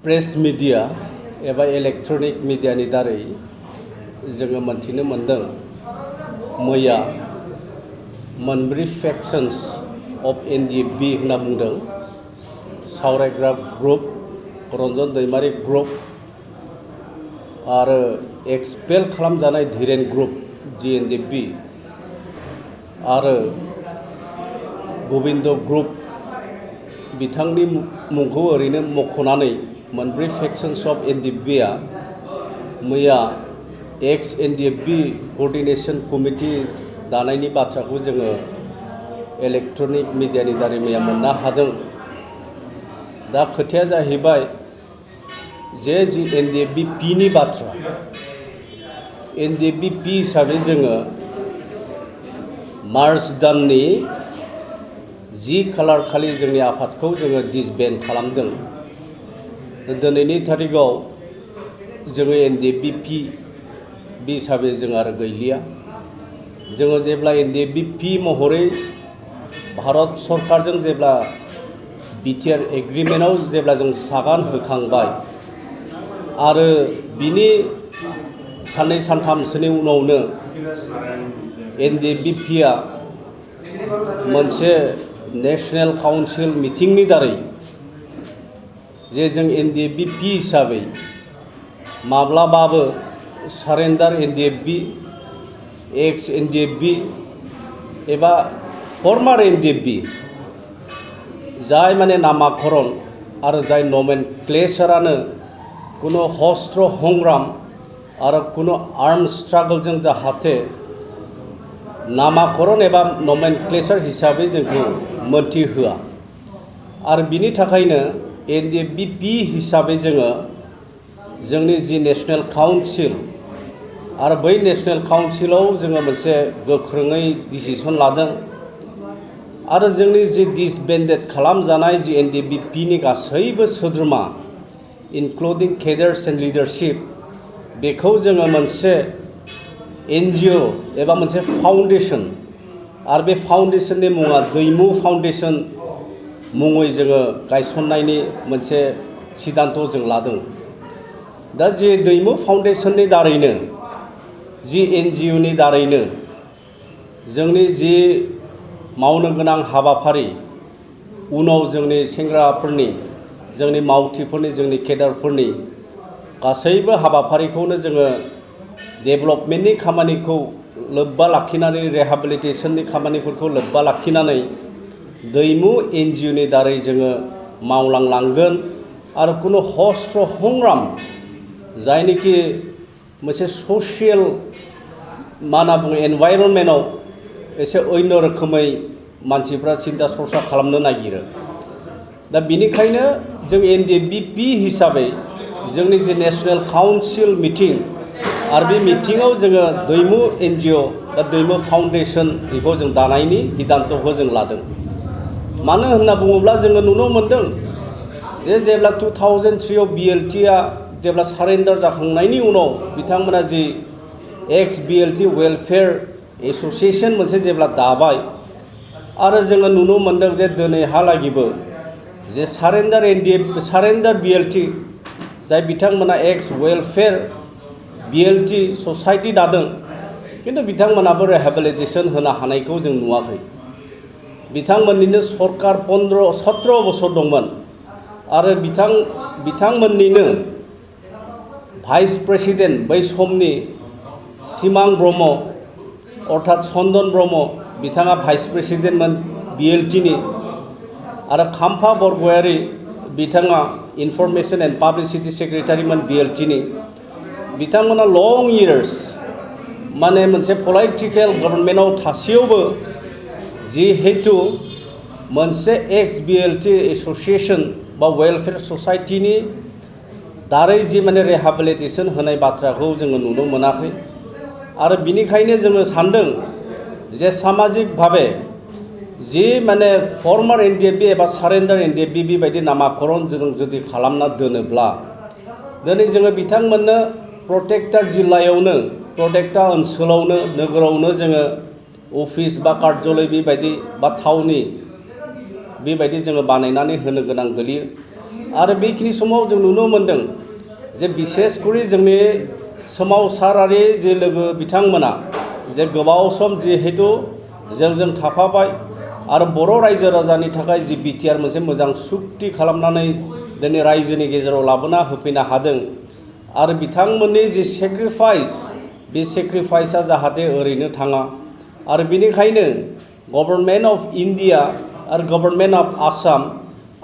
Press media एबा electronic मीडियानि दारै जोङो मोनथिनो मोनदों मैया मोनब्रै फेक्शन्स अफ एनडिएफबि होनना बुंदों सावरायग्रा ग्रुप रन्जन दैमारि ग्रुप आरो एक्सपेल खालामजानाय धीरेन ग्रुप जिएनडिएफबि आरो गोविंद ग्रुप बिथांनि मुंखौ ओरैनो मख'नानै मोनब्रै फेक्शन्स अफ एनडिएफबिआ मैया एक्स एनडिएफबि कोअर्डिनेशन कमिटि दानायनि बाथ्राखौ जोङो इलेक्ट्रनिक मीडियानि दारै मैया मोननो हादों। दा खोथाया जाहैबाय जे जि एनडिएफबि पिनि बाथ्रा एनडिएफबि पि हिसाबै जोङो मार्च दाननि 10 खालार खालि जोंनि आफादखौ जोङो डिसबेन्ड खालामदों। दिनैनि थारिखआव जोङो एनडिएफबि पि हिसाबै जों आरो गैलिया। जोङो जेब्ला एनडिएफबि पि महरै भारत सरकारजों जेब्ला बिटिआर एग्रिमेन्टआव जेब्ला जों सागान होखांबाय आरो बिनि साननै सानथामसोनि उनावनो एनडिएफबि पिआ मोनसे नेशनेल काउन्सिल मिटिंनि दारै जे जों एनडिएफबि पि हिसाबै माब्लाबाबो सारेन्डार एनडिएफबि एक्स एनडिएफबि एबा फर्मार एनडिएफबि जाय माने नामाकरण आरो जाय नमेनक्लेचारानो कुनु हस्त्र हंग्राम आरो कुनु आर्म स्ट्रागलजों जाहाथे नामाकरण एबा नमेनक्लेचार हिसाबै जोंखौ मोनथिहोआ आरो बिनि थाखायनो एनडिएफबि पि हिसाबै जोङो जोंनि जि नेशनेल काउन्सिल आरो बै नेशनेल काउन्सिलाव जोङो मोनसे गोख्रोङै डिसिसन लादों आरो जोंनि जि डिसबेन्डेड खालामजानाय जि एनडिएफबि पिनि गासैबो सोद्रोमा इनक्लुडिं केडार्स एन्ड लिडारशिप बेखौ जोङो मोनसे एनजिअ एबा मोनसे फाउन्डेसन आरो बे फाउन्डेसननि मुङा दैमु फाउन्डेसन मुङै जोङो गायसननायनि मोनसे सिद्धान्त जों लादों। दा जे दैमु फाउन्डेसननि दारैनो जि एनजिअनि दारैनो जोंनि जि मावनो गोनां हाबाफारि उनाव जोंनि सेंग्राफोरनि जोंनि मावथिफोरनि जोंनि केडारफोरनि गासैबो हाबाफारिखौनो जोङो डेभेलपमेन्टनि खामानिखौ लोब्बा लाखिनानै रिहेबिलिटेसननि खामानिफोरखौ लोब्बा लाखिनानै दैमु एनजिअनि दारै जोङो मावलांनांगोन आरो कुनु हस्त्र हंग्राम जायनोखि मोनसे ससियेल मा होनना बुङो एनभाइरनमेन्टआव एसे अन्य रोखोमै मानसिफ्रा सिन्था सरसा खालामनो नागिरो। दा बिनिखायनो जों एनडिएफबि पि हिसाबै जोंनि जि नेशनेल काउन्सिल मिटिं आरो बे मिटिङाव जोङो दैमु एनजिअ दा दैमु फाउन्डेसन बेखौ जों दानायनि सिद्धान्तखौ जों लादों। मानो होनना बुङोब्ला जोङो नुनो मोनदों जे जेब्ला 2003आव बिएलटिआ जेब्ला सारेन्डार जाखांनायनि उनाव बिथांमोना जि एक्स बिएलटि वेलफेयार एसोसिएशन मोनसे जेब्ला दाबाय आरो जोङो नुनो मोनदों जे दिनैहालागिबो जे सारेन्डार बिएलटि जाय बिथांमोना एक्स वेलफेयार बिएलटि ससाइटि दादों किन्तु बिथांमोनाबो रिहेबिलिटेसन होनो हानायखौ जों नुवाखै। बिथांमोननिनो सरकार 17 बोसोर दंमोन आरो बिथांमोननिनो भाइस प्रेसिडेन्ट बै समनि सिमां ब्रह्म अर्थात चन्दन ब्रह्म बिथाङा भाइस प्रेसिडेन्टमोन बिएलटिनि आरो खाम्फा बरगयारि बिथाङा इनफरमेशन एन्ड पाब्लिसिटि सेक्रेटारिमोन बिएलटिनि। बिथांमोना लं इयार्स माने मोनसे पलिटिकेल गभर्नमेन्टआव थासेयावबो जिहेतु मोनसे एक्स बिएलटि एसोसिएशन बा वेलफेयार ससाइटिनि दारै जि माने रिहेबिलिटेसन होनाय बाथ्राखौ जोङो नुनो मोनाखै आरो बिनिखायनो जोङो सान्दों जे सामाजिक भाबे जि माने फर्मार एनडिएफबि एबा सारेन्डार एनडिएफबि बेबायदि नामाकरण जों जुदि खालामना दोनोब्ला दिनै जोङो बिथांमोननो प्रत्येकटा जिल्लायावनो प्रत्येकटा ओनसोलावनो नोगोरावनो जोङो अफिस बा कार्यालय बेबायदि बा थावनि बेबायदि जोङो बानायनानै होनो गोनां गोलैयो आरो बेखिनि समाव जों नुनो मोनदों जे बिसेसकरि जोंनि सोमावसारारि जे लोगो बिथांमोना जे गोबाव सम जिहेतु जोंजों थाफाबाय आरो बर' रायजो राजानि थाखाय जि बिटिआर मोनसे मोजां सुक्ति खालामनानै दिनै रायजोनि गेजेराव लाबोना होफैनो हादों आरो बिथांमोननि जि सेक्रिफाइस बे सेक्रिफाइसआ जाहाथे ओरैनो थाङा आरो बेनिखायनो गभर्नमेन्ट अफ इन्डिया आरो गभर्नमेन्ट अफ आसाम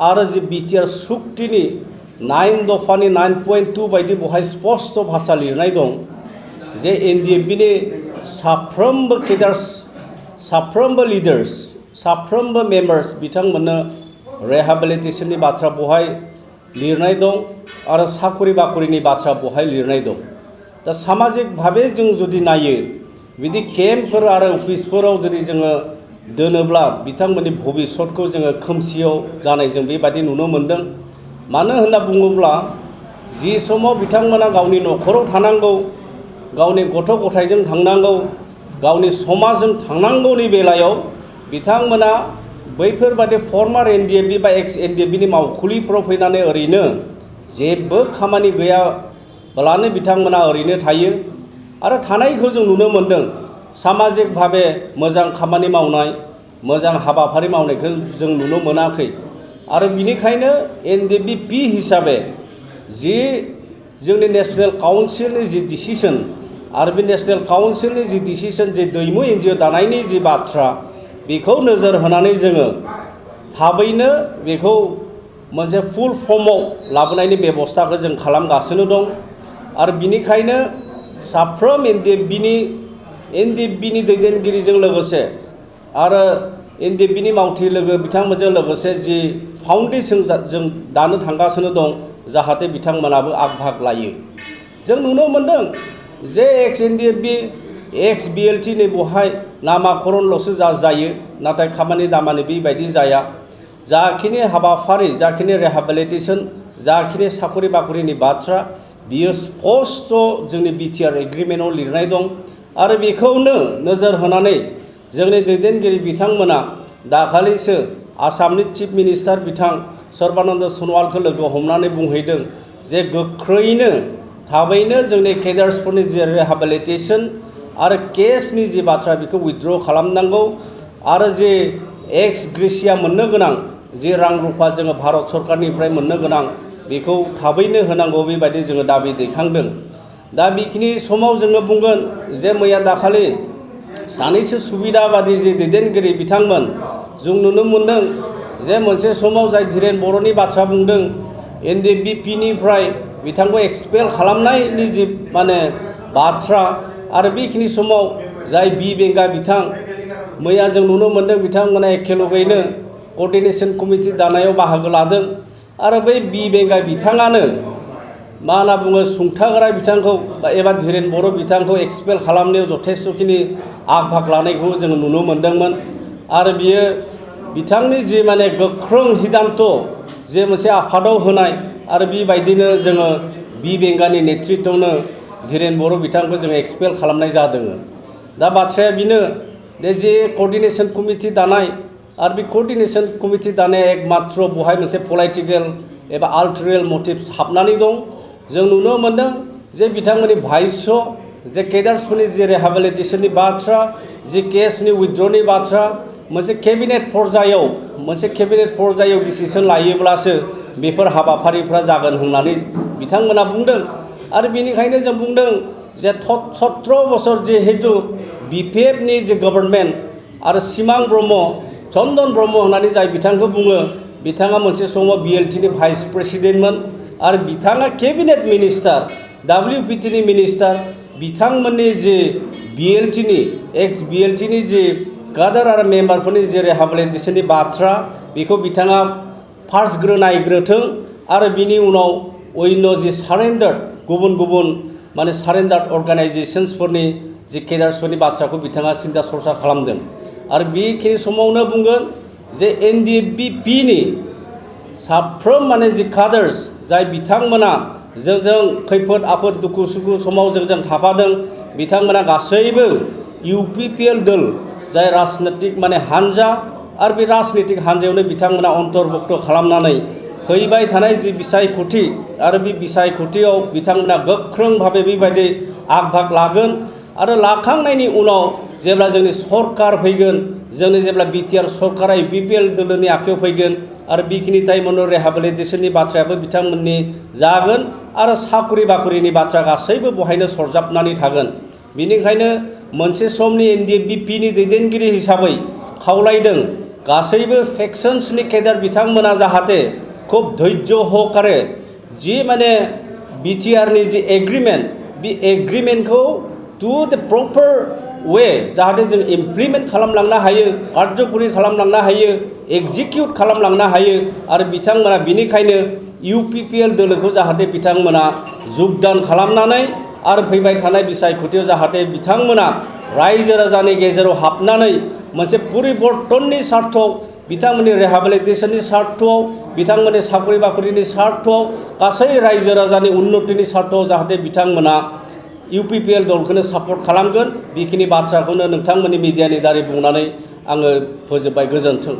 आरो जि बिटिआर सुक्तिनि 9 दफानि 9.2 बायदि बहाय स्पष्ट भाषा लिरनाय दं जे एनडिएफबिनि साफ्रोमबो केडार्स साफ्रोमबो लिडार्स साफ्रोमबो मेम्बार्स बिथांमोननो रिहेबिलिटेशननि बाथ्रा बहाय लिरनाय दं आरो साखरि बाखरिनि बाथ्रा बहाय लिरनाय दं दा सामाजिक भाबे जों जुदि नायो बिदि केम्पफोर आरो अफिसफोराव जुदि जोङो दोनोब्ला बिथांमोननि भबिष्यतखौ जोङो खोमसियाव जानाय जों बेबादि नुनो मोनदों मानो होनना बुङोब्ला जि समाव बिथांमोना गावनि न'खराव थानांगौ गावनि गथ' गथायजों थांनांगौ गावनि समाजजों थांनांगौनि बेलायाव बिथांमोना बैफोरबादि फर्मार एनडिएफबि बा एक्स एनडिएफबिनि मावखुलिफोराव फैनानै ओरैनो जेबो खामानि गैयाब्लानो बिथांमोना ओरैनो थायो आरो थानायखौ जों नुनो मोनदों सामाजिक भाबे मोजां खामानि मावनाय मोजां हाबाफारि मावनायखौ जों नुनो मोनाखै आरो बिनिखायनो एनडिएफबि पि हिसाबै जि जोंनि नेशनेल काउन्सिलनि जि डिसिसन आरो बे नेशनेल काउन्सिलनि जि डिसिसन जि दैमु एनजिअ दानायनि जि बाथ्रा बेखौ नोजोर होनानै जोङो थाबैनो बेखौ मोनसे फुल फर्मआव लाबोनायनि बेबस्थाखौ जों खालामगासिनो दं आरो बिनिखायनो साफ्रोम एनडिएफबिनि दैदेनगिरिजों लोगोसे आरो एनडिएफबिनि मावथि लोगो बिथांमोनजों लोगोसे जि फाउन्डेसन जों दानो थांगासिनो दं जाहाथे बिथांमोनाबो आग भाग लायो जों नुनो मोनदों जे एक्स एनडिएफबि एक्स बिएलटि नि बहाय नामाकरणल'सो जायो नाथाय खामानि दामानि बेबायदि जाया जाखिनि हाबाफारि जाखिनि रिहेबिलिटेशन जाखिनि साखरि बाखरिनि बाथ्रा बियो स्पष्ट जोंनि बिटिआर एग्रिमेन्टआव लिरनाय दं आरो बेखौनो नोजोर होनानै जोंनि दैदेनगिरि बिथांमोना दाखालिसो आसामनि चिफ मिनिस्टार बिथां सर्बानन्द सन'वालखौ लोगो हमनानै बुंहैदों जे गोख्रैनो थाबैनो जोंनि केडार्सफोरनि जि रिहेबिलिटेशन आरो केसनि जि बाथ्रा बेखौ उइथड्र खालामनांगौ आरो जे एक्स ग्रेसिया मोननो गोनां जि रां रुफा जोङो भारत सरकारनिफ्राय मोननो गोनां बेखौ थाबैनो होनांगौ बेबायदि जोङो दाबि दैखांदों दा बेखिनि समाव जोङो बुंगोन जे मैया दाखालि सानैसो सुबिदाबादि जि दैदेनगिरि बिथांमोन जों नुनो मोनदों जे मोनसे समाव जाय धीरेन बर'नि बाथ्रा बुंदों एनडिएफबि पिनिफ्राय बिथांखौ एक्सपेल खालामनायनि जि माने बाथ्रा आरो बेखिनि समाव जाय बि बेंगा बिथां मैया जों नुनो मोनदों बिथांमोना एखेलगैनो कर्डिनेशन कमिटि दानायाव बाहागो लादों आरो बै बि बेंगा बिथाङानो मा होनना बुङो सुंथाग्रा बिथांखौ एबा धीरेन बर' बिथांखौ एक्सपेल खालामनायाव जथेस्थखिनि आग भाग लानायखौ जों नुनो मोनदोंमोन आरो बियो बिथांनि जि माने गोख्रों हिदान्त जे मोनसे आफादाव होनाय आरो बेबायदिनो जोङो बि बेंगानि नेतृत्वनो धीरेन बर' बिथांखौ जों एक्सपेल खालामनाय जादों दा बाथ्राया बेनो जे कर्डिनेशन कमिटि दानाय आरो बे कर्डिनेशन कमिटि दानाया एकमात्र बहाय मोनसे पलिटिकेल एबा आल्ट्रियेल मटिभ्स हाबनानै दं जों नुनो मोनदों जे बिथांमोननि भाइस जे केडार्सफोरनि जि रिहेबिलिटेशननि बाथ्रा जि केसनि उइथड्रनि बाथ्रा मोनसे केबिनेट पर्यायाव डिसिसन लायोब्लासो बेफोर हाबाफारिफ्रा जागोन होननानै बिथांमोना बुंदों आरो बेनिखायनो जों बुंदों जे 17 बोसोर जिहेतु बिपिएफनि जे गभर्नमेन्ट आरो सिमां ब्रह्म चन्दन ब्रह्म होननानै जाय बिथांखौ बुङो बिथाङा मोनसे समाव बिएलटिनि भाइस प्रेसिडेन्टमोन आरो बिथाङा केबिनेट मिनिस्टार WPTनि मिनिस्टार बिथांमोननि जे बिएलटिनि एक्स बिएलटिनि जे काडार आरो मेम्बारफोरनि जे रिहेबिलिटेशननि बाथ्रा बेखौ बिथाङा फार्स्ट नायग्रोथों आरो बिनि उनाव अन्य जि सारेन्डार गुबुन माने सारेन्डार अर्गानाइजेशन्सफोरनि जि केडार्सफोरनि बाथ्राखौ बिथाङा सिन्था सरसा खालामदों आरो बेखिनि समावनो बुंगोन जे एनडिएफबि पिनि साफ्रोम माने जि काडार्स जाय बिथांमोना जोंजों खैफोद आफोद दुखु सुखु समाव जोंजों थाफादों बिथांमोना गासैबो इउपिपिएल दल जाय राजनितिक माने हान्जा आरो बे राजनितिक हान्जायावनो बिथांमोना अन्तर्भुक्त खालामनानै फैबाय थानाय जि बिसायख'थि आरो बे बिसायख'थियाव बिथांमोना गोख्रों भाबे बेबायदि आग-भाग लागोन आरो लाखांनायनि उनाव जेब्ला जोंनि सरकार फैगोन जोंनि जेब्ला बिटिआर सरकारा इउपिपिएल दोलोनि आखायाव फैगोन आरो बेखिनि टाइमावनो रिहेबिलिटेसननि बाथ्रायाबो बिथांमोननि जागोन आरो साख्रि बाख्रिनि बाथ्रा गासैबो बहायनो सरजाबनानै थागोन। बेनिखायनो मोनसे समनि एनडिएफबिपिनि दैदेनगिरि हिसाबै खावलायदों गासैबो फेक्शन्सनि केडार बिथांमोना जाहाथे खुब धैर्य सहकारे जि माने बिटिआरनि जि एग्रिमेन्ट बे एग्रिमेन्टखौ टु द प्रपार वे जाहाथे जों इमप्लिमेन्ट खालामलांनो हायो कार्यकरि खालामलांनो हायो एक्जिकिउट खालामलांनो हायो आरो बिथांमोना बिनिखायनो इउपिपिएल दोलोखौ जाहाथे बिथांमोना जुगदान खालामनानै आरो फैबाय थानाय बिसायख'थियाव जाहाथे बिथांमोना रायजो राजानि गेजेराव हाबनानै मोनसे परिबर्तननि सार्थआव बिथांमोननि रिहेबिलिटेसननि सार्थआव बिथांमोननि साख्रि बाख्रिनि सार्थआव गासै रायजो राजानि उन्नतिनि सार्थआव जाहाथे बिथांमोना इउपिपिएल दलखौनो सापर्ट खालामगोन बेखिनि बाथ्राखौनो नोंथांमोननि मिडियानि दारै बुंनानै आङो फोजोबबाय। गोजोन्थों।